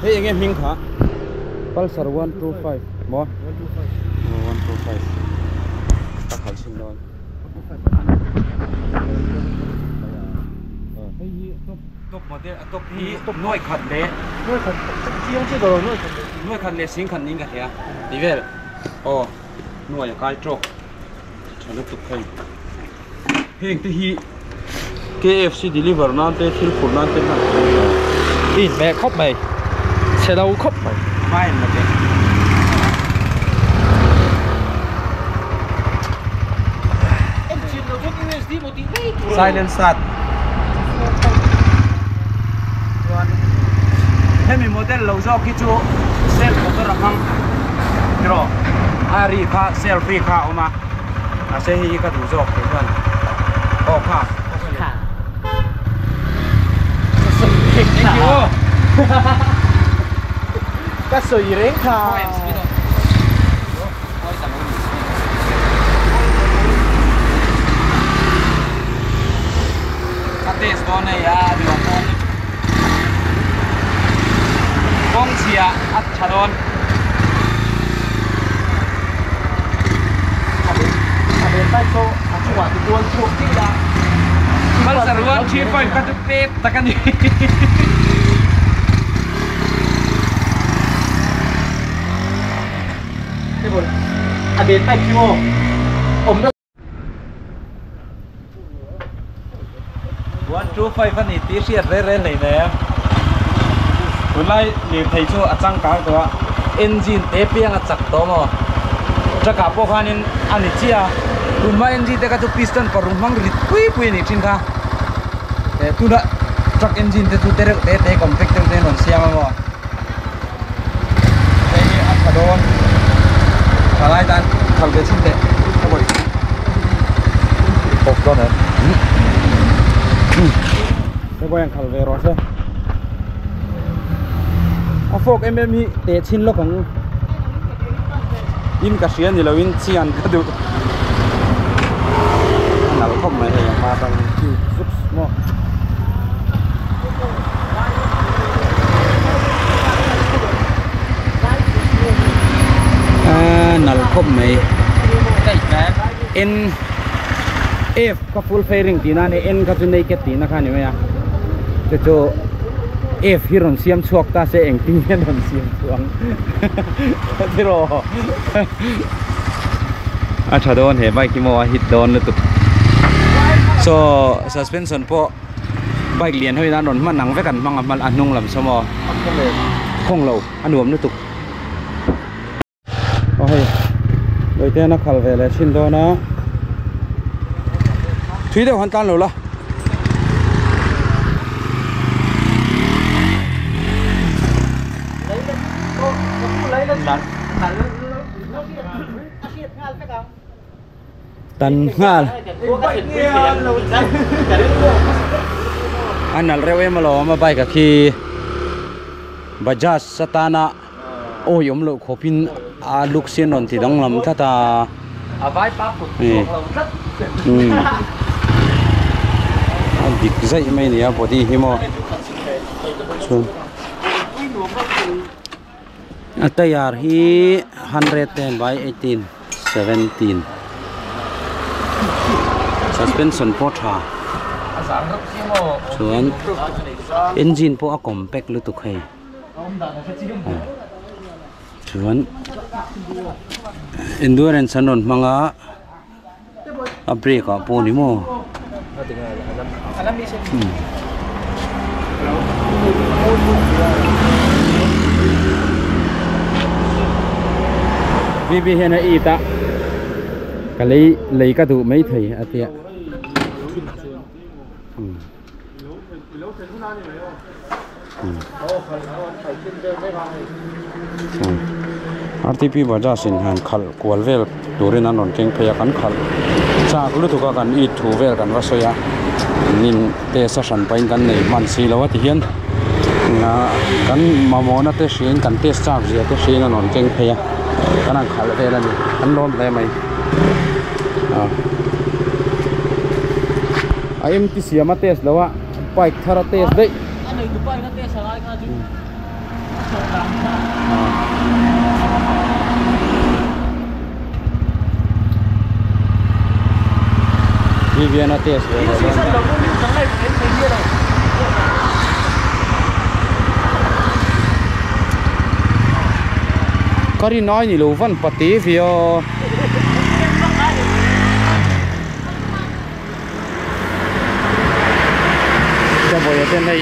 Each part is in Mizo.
Hei enge hming kha? Pulsar 125 maw? 125. 125. Ka khalh chhin dawn. Hei hi top top model a top hi nuai khat leh nuai khat chiang chiah tawh lo nuai khat leh nuai khat leh sing khat niin ka hria ti vel aw nuai a kai tawk tha lutuk hei heng te hi KFC deliver nan te thil phurh nan te hman theih a ni. In meh khawp mai chhe lo khawp mai. Hma in la teh. Silent start. Chuan hemi model lo zawk hi chu self motor a hmang tiraw a ri kha self ri kha a awm a mahse hei hi ka duh zawk kei chuan aw kha thank you ka sawi reng kha Ka test dawn hei a nuam dawn kawng chhia a tha dawn. Pulsar 135 kha chu pet tak a ni. A ben pipe khi maw awm na. 125 a ni tih hriat reng reng hlei nem. Tunlai lirthei chu a changkang tawh a, engine te piang a chak tawh maw? Truck ah pawh khanin a ni chiah a, tunhma engine te kha chu piston paruk hmang rit pui pui a nih thin kha. Tunah truck engine te chu te reuh te te compact deuh te an rawn siam a maw? Hei hi a tha dawn tha lai tan khal ve chhin teh ka vawi Off dawn em? Ka vawi ang khal ve rawh se a fork em em hi teh chhin lawk ang in ka hria ni loin chian ka duh a nalh khawp mai hei a hma atang cute zuks maw. Nalh khawp mai N F kha full fairing tihna a ni N kha chu naked tihna kha a ni mai a chu chu F hi rawn siam chhuak ta se engtin nge rawn siam chhuak ang tiraw a tha dawn he bike hi maw a hit dawn lutuk saw suspension pawh. Bike lian ho in an rawn hman ang vek an hmang a hma a hnung lam saw maw khawng lo a nuam lutuk aw hei lawite an a khal ve leh thin dawn a thui deuh han tlan lo la. Tan nghal a nalh reuh em alawm a bike a khi Bajaj atana awi awm loh khawpin a look sian rawn ti danglam tlat a a dik zaih mai a ni a body hi maw chuan a tyre hi 110 by 18. 17 suspension pawh tha chuan engine pawh a compact lutuk hei chuan endurance an rawn hmang a a brake ah pawh ni maw. VB hian a it a ka lei lei ka duh mai thei a tia RTP Bajaj in han khalh kual vel turin an rawn keng phei a kan khalh chak lutuk a kan it thu vel kan va sawi a nin test a hran pahin kan nei hman si lo a ti hian kan mamawhna te hriain kan test chak zia te hriain an rawn keng phei a kan han khalh vel a ni an lawm hle mai a empty siam a test lo a bike thar a test daih. Vivian a test ve Ka rin ai ni lo van pate ve a. Chabawi ten hei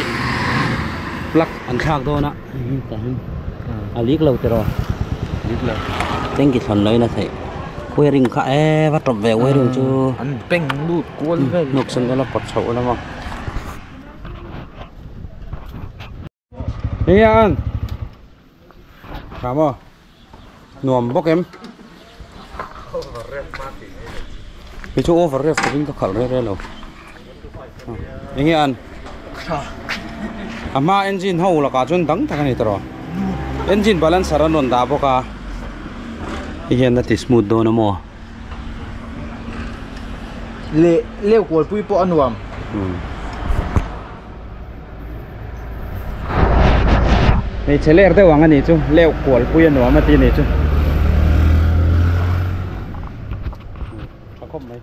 plug an thlak dawn a a leak lo tiraw leak lo tanki thlawn lo in a theih wiring kha e va tawp ve wiring chu an beng lut kual vel hnuk sen vel a pawt chhoh lam a enge an tha maw nuam bawk em kei chu over ref takin ka khalh reh reh lo enge an a hma engine ho lakah chuan dang tak a ni tawh engine balancer an rawn dah bawk a hei hian a ti smooth dawn a maw leh leu kualpui pawh a nuam. Hmeichhe ler deuh ang a nih chu leu kual pui a nuam a ti a nih chu tha khawp mai.